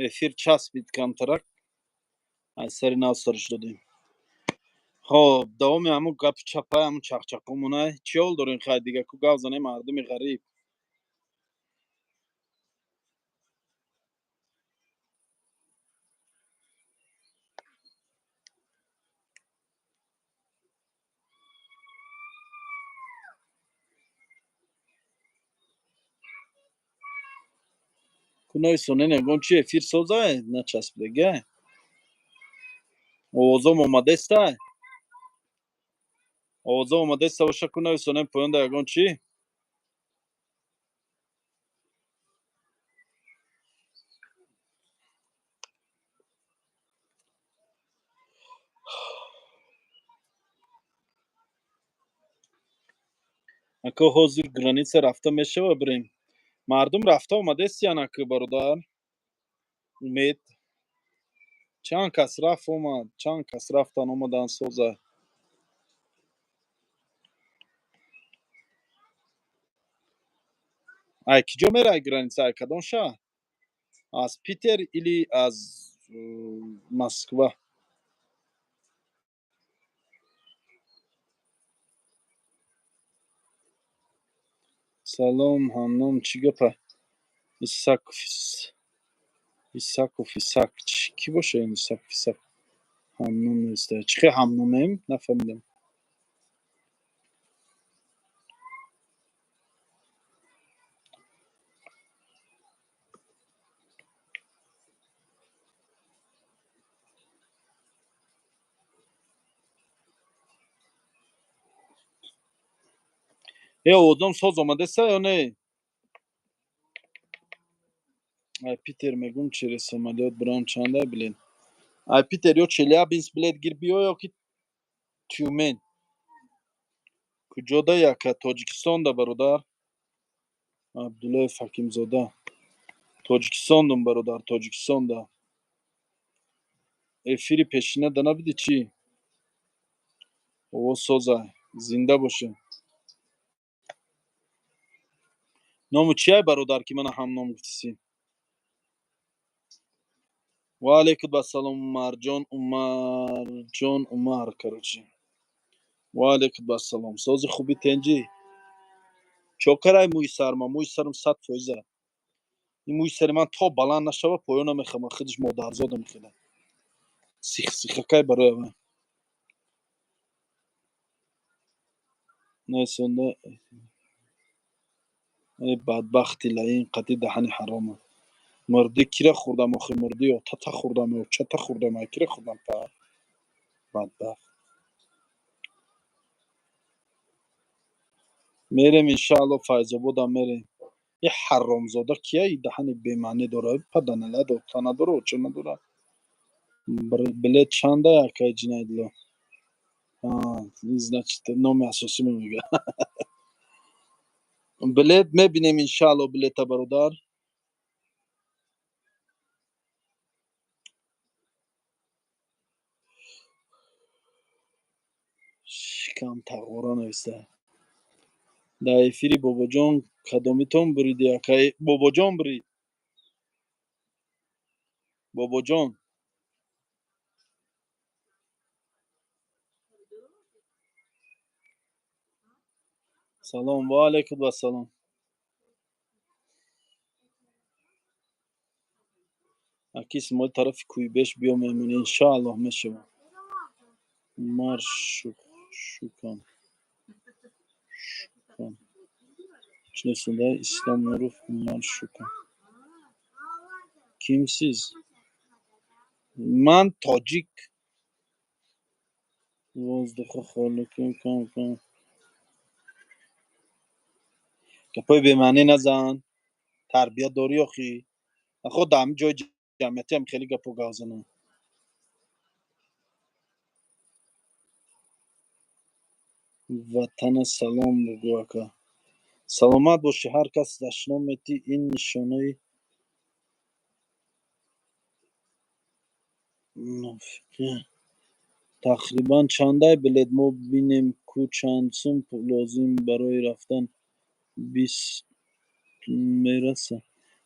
Эфир часпид камтарак, аз сари нав сарш додем. Хоб, давоми ҳамун гапу чапай, ҳамун чақчақомонай. Чӣ ҳол дорем? Хай, дига ку гап занем, мардуми ғариб. Ку нависонен ягон чи, эфир созай, начаспидага. Овозом омадестай? Овозом омадеста боша, ку нависонем поёнда ягон чӣ. Ако, ҳозир граница рафта мешава, бирем? Мардум рафта омадестиян, аку, бародар Умед. Чанд кас рафт омад, чанд кас рафтан омадан, соза. Ай киҷо мерай граница, ай кадом шаҳр? Аз Питер или аз Москва? Салом, ҳамном, чӣ гапа? Исаков, Исаков, Исак кӣ боша ин Исаков, Исак ҳамном неста. Чӣ хел ҳамномем, нафаҳмидам. Э, овозом соз омадеста ё не? Ай Питер мегум, через самолёт бирам, чанда билет? Ай Питер ё Челябинск билет гир биё, ё ки Тюмен. Куҷода, яка? Тоҷикистонда, бародар Абдуллоев Ҳакимзода. Тоҷикистондум, бародар, Тоҷикистонда. Эфири пешина да набудӣ, чӣ? Овоз соза, зинда боше. Ному чиай, бародар, ки мана ҳамном гуфтисӣ? Ва алайкум ассалом, Умарҷон, Умарҷон, Умар, короче. Ва алайкум ассалом. Сози, хуби, тенҷӣ? Чокарай мӯи сарма? Мӯи сарам 100%-а. Ин мӯи сари ман то баланд нашава, поён намехама, худаш модарзода мехела. Сих сихакай барои ава. Насонда, эй бадбахти лаин, қати даҳани ҳарома. Мурдӣ, кира хӯрдам охи, мурдӣ, ё тата хӯрдам, ё чата хӯрдам, ай кира хӯрдам, па бадбахт. Мерем, иншаалло, Файзободам мерем. И ҳаромзода кия, и даҳани бемаънӣ дора, паданалад, ота надора, оча надора. Билет чанда, акай Ҷинайдло? Значит, номи асосӣ мега. Билет мебинем, иншаалло, билета, бародар. Шикам тағора нависта. Дар эфири Бобоҷон кадомитон буриди, акай? Бобоҷон бурид. Бобоҷон. Салом, ва алайкум ассалом. Аки Исмоил, тарафи Кӯйбеш биё меҳмонӣ, иншааллоҳ, мешавам. Умар Шукан. Шукан. Чӣ нависонда? Ислом Нуров, Умар Шукан. Кимсиз? Ман тоҷик. Воздуха холикум кам кам. Гапҳои бемаънӣ назан. Тарбият дорӣ охӣ? Наход дар ҳамин ҷои ҷамъиятиам хеле гапҳо гап занам. Ватана салом бугӯ, ака. Саломат бошӣ. Ҳар кас дашном метӣ, ин нишонаи мунофиқӣ. Тақрибан чандай билет, мо бинем ку, чанд сум лозим барои рафтан, 20 мераса.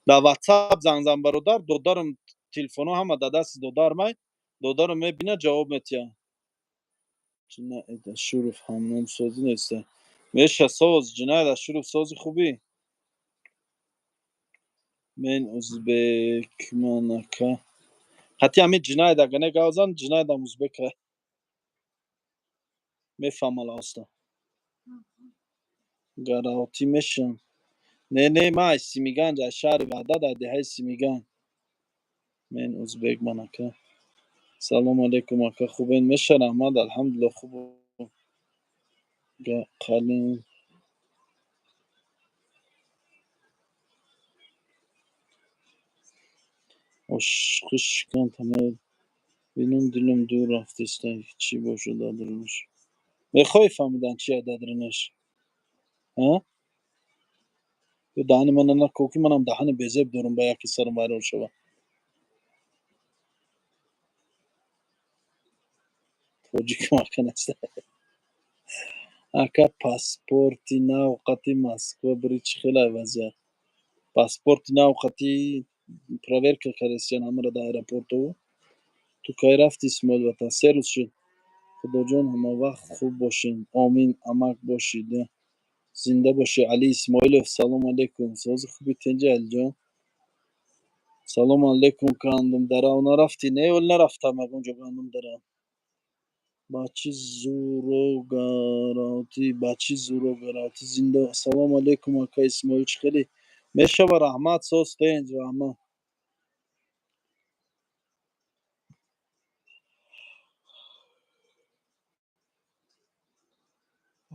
Дар Ватсап занг зан, бародар, додарам. Телефоно ҳама дар дасти додармай, додаро мебина, ҷавоб метиҳад. Ҷинаид Ашуров ҳамномсозӣ неста. Меша соз, Ҷинаид Ашуров сози хубӣ. Мен узбекманака. Ҳати ҳамин Ҷинаид ага не гавзан, Ҷинаидам узбека. Мефаҳмала оста. Гараотӣ мешам. Не, не, ман аз Симиганҷ, аз шаҳри Ваҳдат, аз деҳаи Симиган. Мен узбекман ака. Салому алейкум ака, хубен? Меша, раҳмат, алҳамдулилло, хуб. Қалин ошиқи шикан тамоми бинум, дилам дур рафтеста, чӣ бошад дар дарунаш? Мехоҳӣ фаҳмидан чи дар дарунаш? А? Ё даҳани мана накун, ки манам даҳани безеб дорам, ба яке сарам вайрон шавад. Тоҷикам ака нест. Ака, паспорти нав қати Москва бири, чӣ хелай вазъият? Паспорти нав қати проверка кардесиян ҳамаро дар аэропорту. Ту кай рафти, Исмоил ватан? 3 рӯз шуд. Худоҷон, ҳамавақт хуб бошед. Омин, амак бошид. Зинда бошӣ, Али Исмоилов. Салому алейкум. Сози хуби, тинҷи, Алиҷон? Салому алейкум. Гандумдарав нарафтӣ? Не, оли нарафтам ягон ҷо Гандумдарав. Ба чӣ зӯро гаротӣ, ба чӣ зӯро гаротӣ зинда. Салому алейкум, ака Исмоил, чӣ хелӣ? Мешава, раҳмат, соз, тинҷ, раҳмат.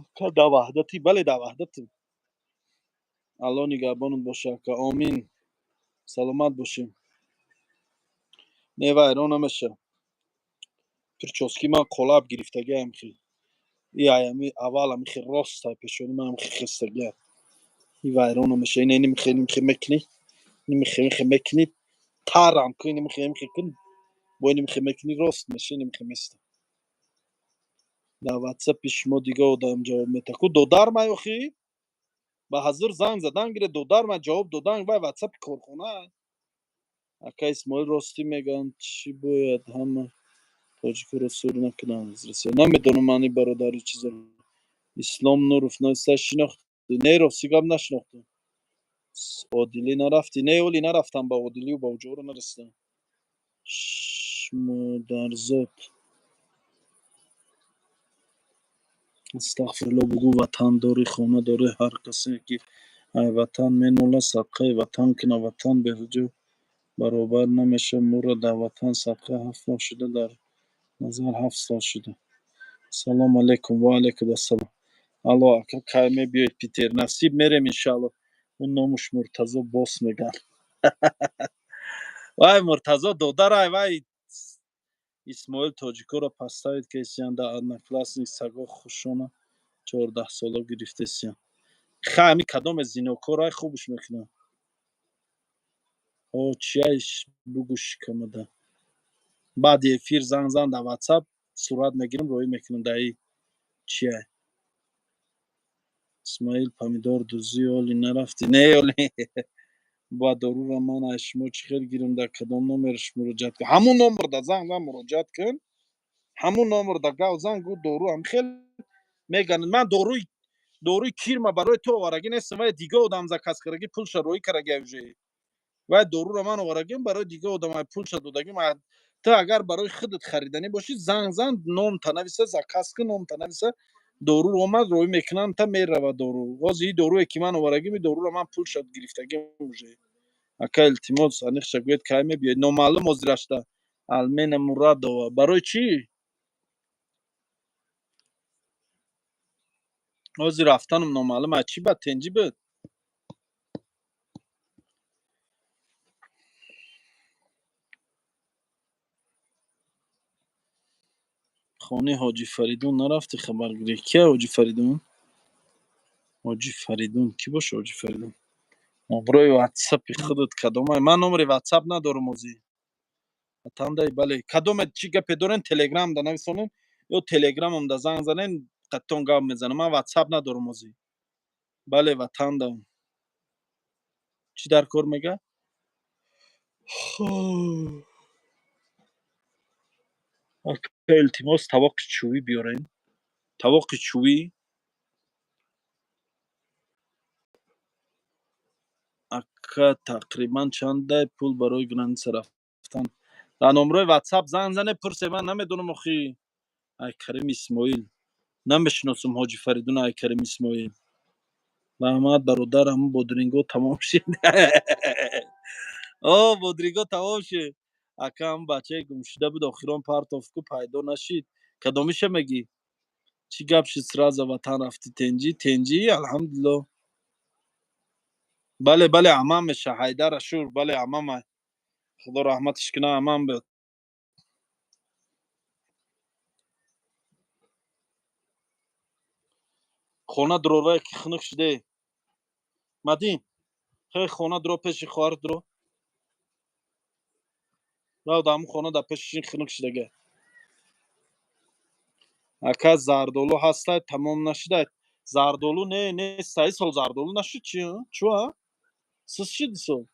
Ака, дар Ваҳдатӣ? Бале, дар Ваҳдатам. Алло нигаҳбонат боша, ака. Омин. Саломат бошем. Не, вайрон намеша. Прически ман қолаб гирифтагиам хел. И аями аввал ами хел рост пешони ман хел хестагиам. И вайрон намеша. Ина иними хел иними мекунӣ. Иними хел хел мекунӣ. Тарам кун, иними хел хел кун. Бо иними хел мекунӣ, рост меша, иними хел места. Дар ватсапи шумо дига одам ҷавоб метаҳад. Ку додармай охӣ? Ба ҳазур занг задан гире, додармай ҷавоб додан, вай ватсапи корхона. Ака Исмоил, ростӣ мегӯянд, чӣ бояд ҳама тоҷикоро сур накунанд аз Россия? Намедонам ман ин бародари чизаро. Ислом Нуров нависта, шинохт? Не, рости гап, нашинохтам. Одилӣ нарафтӣ? Не, оли нарафтам ба Одилию ба уҷоро нарасидам. Модарзод. Астағфирулло, бугӯ, ватан дорӣ, хона дорӣ, ҳар касе ки ай ватан менолад, садқаи ватан кунад, ватан беҳуҷо баробар намешавад. Мурра дар ватан садқа 7 моҳ шуда, дар назар 7 сол шуда. Салому алейкум. Ва алейкум ассалом. Алло, ака, кай мебиёед Питер? Насиб, мерем, иншаалло. Ӯ номуш Муртазо бос меган. Вай Муртазо додарай, вай Исмоил тоҷикоро поставить кесиян дар Одноклассник, саго хушона 14 сола гирифтесиян. Ха, ами кадоме зинокорай, хубш мекунам. О, чияш бугӯ, шикамада. Баъди эфир занг зан дар ватсап, сурат мегирам, роӣ мекунам дар и чияй. Исмоил, помидор дузӣ оли нарафтӣ? Не, оли. Ба дорура ман аз шумо чӣ хел гирам, дар кадом номерш муроҷиат кун? Ҳамун номерда занг зан, муроҷиат кун. Ҳамун номерда гав зан, гӯ дору ҳам хел меган. Ман доруи кирма барои ту оварагӣ нестам, вай дига одам заказ карагӣ, пулша роӣ карагӣ уже. Вай дорура ман оварагим барои дига одам, пулша додагим. Ту агар барои худат хариданӣ бошӣ, занг зан, номта нависа, заказ кун, номта нависа, дору омад, роӣ мекунам, та мерава дору. Ҳозир и доруе ки ман оварагим, и дорура ман пулша гирифтагим уже. Ака, илтимос, аниқша гӯед, кай мебиёед? Номаълум ҳозирашта. Алмена Мурадова, барои чӣ? Ҳозир рафтанам номаълум. А чӣ ба тенҷӣ буд? Хонаи Ҳоҷи Фаридун нарафтӣ хабаргирӣ? Кия Ҳоҷи Фаридун? Ҳоҷи Фаридун кӣ боша Ҳоҷи Фаридун? Номрои ватсапи худат кадомай? Ман номери ватсап надорам ҳозир. Ватандай, бале. Кадоме чӣ гапе дорен, телеграмда нависонен ё телеграмамда занг занен, қаттон гап мезанам. Ман ватсап надорам ҳозир. Бале, ватандам. Чӣ дар кор мега? Ака, илтимос, тавоқи чӯбӣ биёрем. Тавоқи чӯбӣ. Ака, тақрибан чандай пул барои граница рафтан? Дар номрои ватсап занг зане, пурсе, ман намедонам охи. Ай Карим Исмоил. Намешиносум ҳоҷи Фаридун, ай Карим Исмоил. Раҳмат, бародар, ҳамн бодринго тамом шид. О, бодринго тамом шид. Ака, ҳам бачаи гумшуда буд, охирон партовку пайдо нашид. Кадомиша мегӣ? Чӣ гап шид, сразу ватан рафтӣ? Тенҷӣ, тенҷӣ, алҳамдулилло. Бале, бале, амам меша, Ҳайдар Ашур, бале, амама. Худо раҳматиш куна, амам буд. Хона дурорвае ки хунук шуде. Мадин, хе хона дуро, пеши хоҳар дуро. Рав дар ҳамун хона дар пеши хунук шудага. Ака, зардолу ҳастай, тамом нашудай? Зардолу не, нест, ай сол зардолу нашуд чи? Чу а? Сис шуд сол.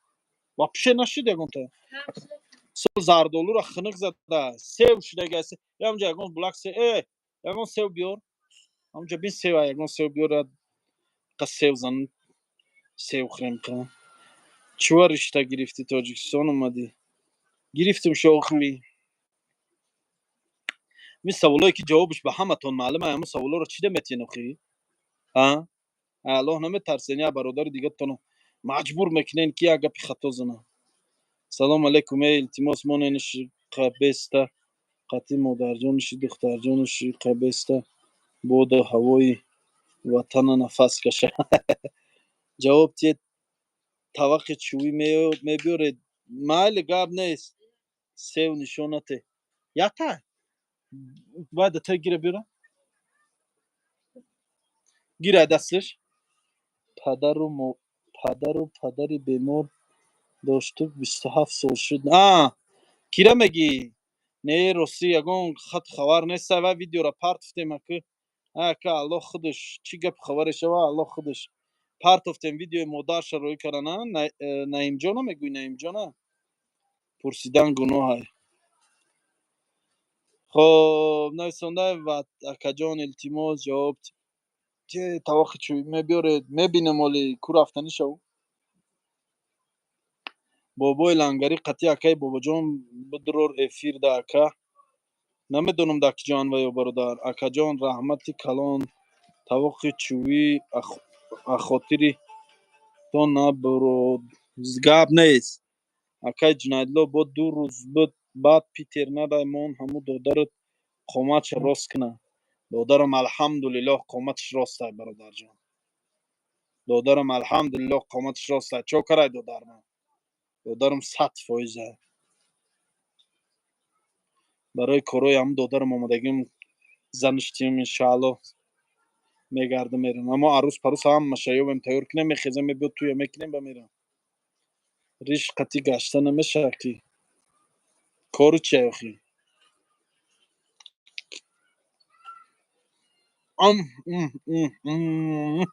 Вообще нашуд ягонта. Сол зардолуро хунук зада, сев шудага. Ямҷа ягон булак се, ягон сев биёр. Ҳамҷа бин сев, ягон сев биёр, қа сев зан, сев хӯрем қа. Чува ришта гирифтӣ, Тоҷикистон омадӣ? Гирифтим шохӣ. Ми саволое ки ҷавобаш ба ҳаматон маълум ай, ҳамун саволоро чӣ деметиен охӣ? А? Аллоҳ наметарсен, я бародари дигатонро маҷбур мекунен ки як гапи хато зана. Салом алейкум, эй, илтимос, монениши қабеста қати модарҷониши духтарҷониши қабеста боду ҳавои ватана нафас каша. Ҷавоб тиед, таваққи чӯбӣ мебиёред? Майли, гап нест. Сев нишонате. Ята? Бояд та гира биёра? Гира дасташ. Падару падари бемор дошту 27 сол шуд. А, кира мегӣ? Не, ростӣ, ягон хат хабар нест, ва видеора партофтем ака. Ака, Аллоҳ худаш чӣ гап хабаре шава, Аллоҳ худаш. Партофтем видеои модарша рӯй кардана, Наимҷона мегӯй, Наимҷона? Пурсидан гуноҳай. Хоб, нависонда ва акаҷон, илтимос, ҷавоб те, таваққи чӯбӣ мебиёред? Мебинем, оли ку рафтанӣ шав. Бобои лангарӣ қатъи акаи Бобоҷон бидурор эфир да, ака. Намедонам дар киҷоан ва ё бародар. Акаҷон, раҳмати калон, тавоқи чӯбӣ ахотири то набурод. Гап нест. Акаи Ҷунайдулло, бо 2 рӯз буд, баъд Питер надай мон, ҳамун додарат қоматша рост куна. Додарам, алҳамдулиллоҳ, қоматаш ростай, бародарҷон. Додарам, алҳамдулиллоҳ, қоматаш ростай. Чо карай додарман? Додарам 100%. Барои корҳои ҳамун додарам омадагим, заништием, иншааллоҳ мегардам, мерам. Аммо арӯз парӯз ҳамаша ёбем, тайёр кунем, мехезем, мебиёд, туя мекунем ба мерам. Риш қатӣ гашта намешавад ки. Кору чи охи? Ам м м.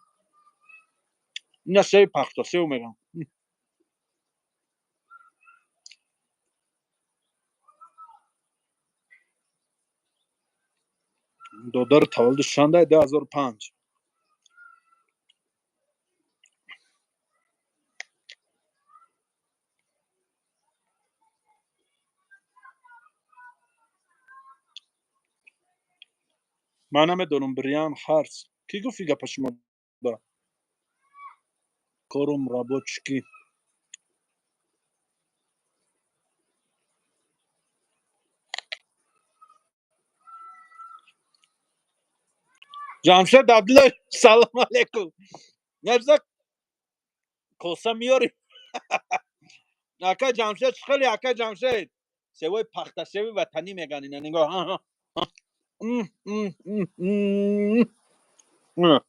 Ина севи пахта, сев мегам. Додар таваллудаш чанда? 2005. Ман намедонам, Бриан Харс. Кӣ гуфт ин гапа шумо да? Корум рабочки. Ҷамшед Абдуллоев, салом алейкум. Набза коса миёри. Ака Ҷамшед, чӣ хеле, ака Ҷамшед? Севои пахтасеви ватанӣ меган ина, нигоҳ. М, м, м, м, м.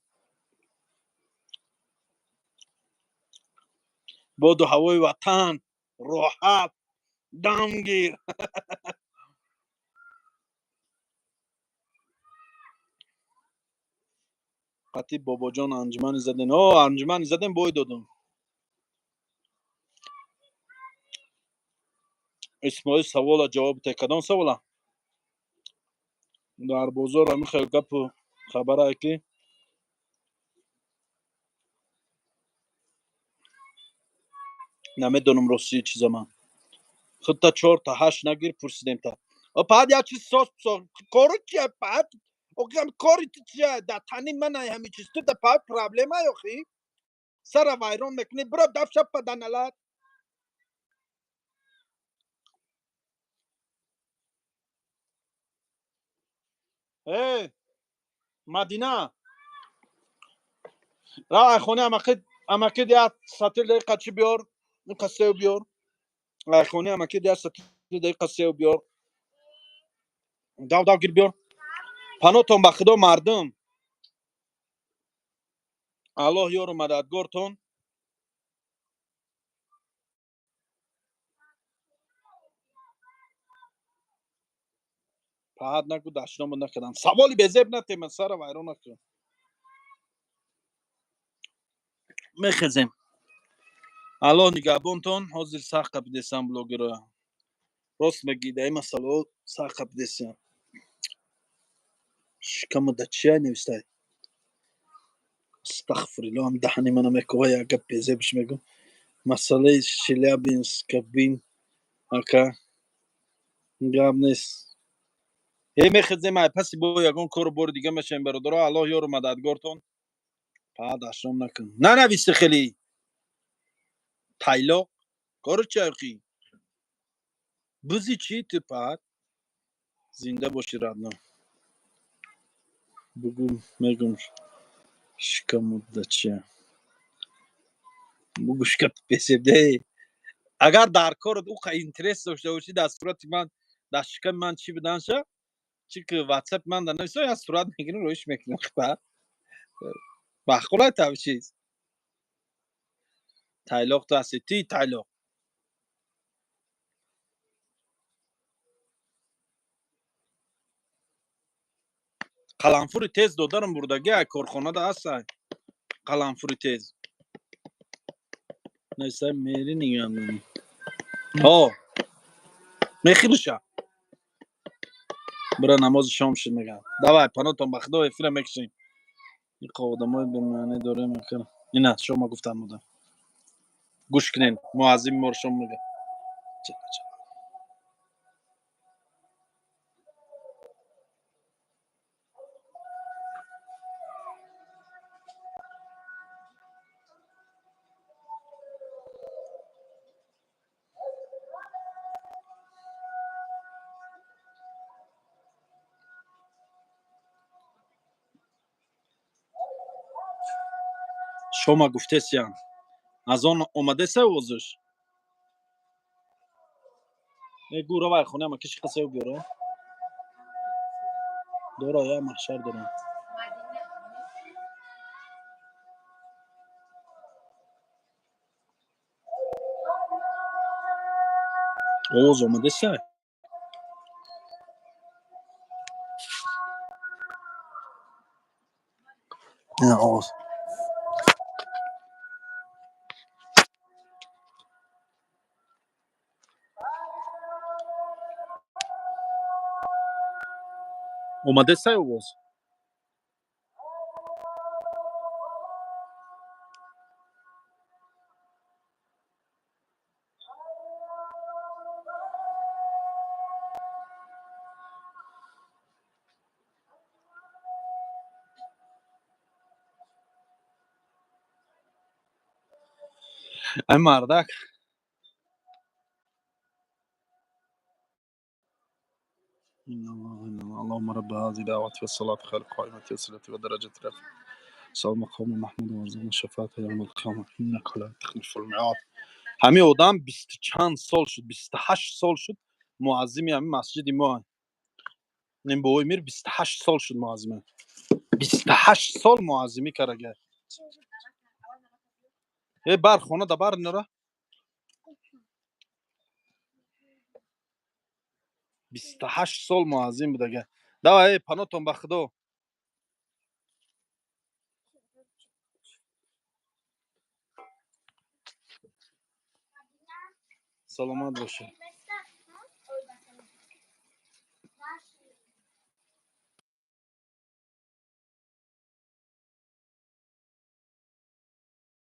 Боду ҳавои ватан, роҳат, дамгир. Қатъи Бобоҷон анҷумани задем. О, анҷумани задем, бой додум. Исмоил, савола ҷавоб те. Кадом савола? Дар бозор ҳамин хел гапу хабарае ки намедонам ростии чиза ман. Худта чорта ҳашт нагир пурсидем та. Паҳат як чиз сос кору чия паҳат? Охи кори ту чия? Дар тани ман ай ҳамин чиз ту да паҳат проблема охи? Сара вайрон мекунӣ, биро дафша паданалат. Э, Мадина, ра айхони амакид як сатил дақиқа чӣ биёр? Инқа сев биёр. Айхони амакид як сатил дақиқа сев биёр. Дав дав гир биёр. Панотон ба Худо мардум. Аллоҳ ёру мададгортон. Паҳат нагу дашномо накардам. Саволи безеб натема, сара вайрон накун. Мехезем. Аллоҳ нигаҳбонтон. Ҳозир сахт қапидесам блогерро. Рост мегӣ, дар ин масъалаҳо сахт қапидесам. Шикама да чия навистай? Астағфируллоҳ, ҳам даҳани мана мекова як гап безебш мегӯм. Масъалаи Челябинск бин ака гап нест. Э мехезем ай паси бо ягон кору бори дига мешавем бародаро. Аллоҳ ёру мададгортон. Паҳат дашном накун. Нанависи хеле. Тайлоқ. Кору чи охи? Бузи чӣ ту паҳат? Зинда бошӣ радно. Бугу мегум шикаму да чия. Бугу шикам песебде. Агар дар корат уқа интерес дошта бошӣ дар сурати ман, дар шиками ман чӣ буданша, чӣ ки WhatsApp ман да нависо, я сурат мегирам, роиш мекунам. Паҳат. Маъқулай тав чиз. Тайлоқ ту ҳасти, ти тайлоқ. Қаламфури тез додарам бурдаги ай корхонада ҳастай. Қаламфури тез. Несай мери нигам. Ҳо. Мехириша. Бира намози шом шуд мегам. Давай, панотон ба Худо эфира мекушем. Иқа одамои бемаъне дорем акар. Ина шома гуфтам буда. Гӯш кунен, муаззими моро шом мега. Шома гуфтесиян. Аз он омадеса овозаш? Э гу равай хона ма киши қасев биёра. Дора я маҳшар дорам. Овоз омадеса? Ина овоз. Омадесай овоз? Ай мардак. إن الله إن الله اللهم رب هذه دعوة والصلاة خير قائمة والصلاة ودرجة رفع صوم مقام محمود وارزقنا الشفاعة يوم القيامة إنك لا تخلف الميعاد. ҳамин одам бисту чанд сол шуд, 28 сол шуд муаззими ҳамин масҷиди мо. Ин бобои мир 28 сол шуд муаззима, 28 сол муаззимӣ карага. Э бар хона да бар нара 28 сол муаззим будага. Давай, э панотон ба Худо. Саломат бошед.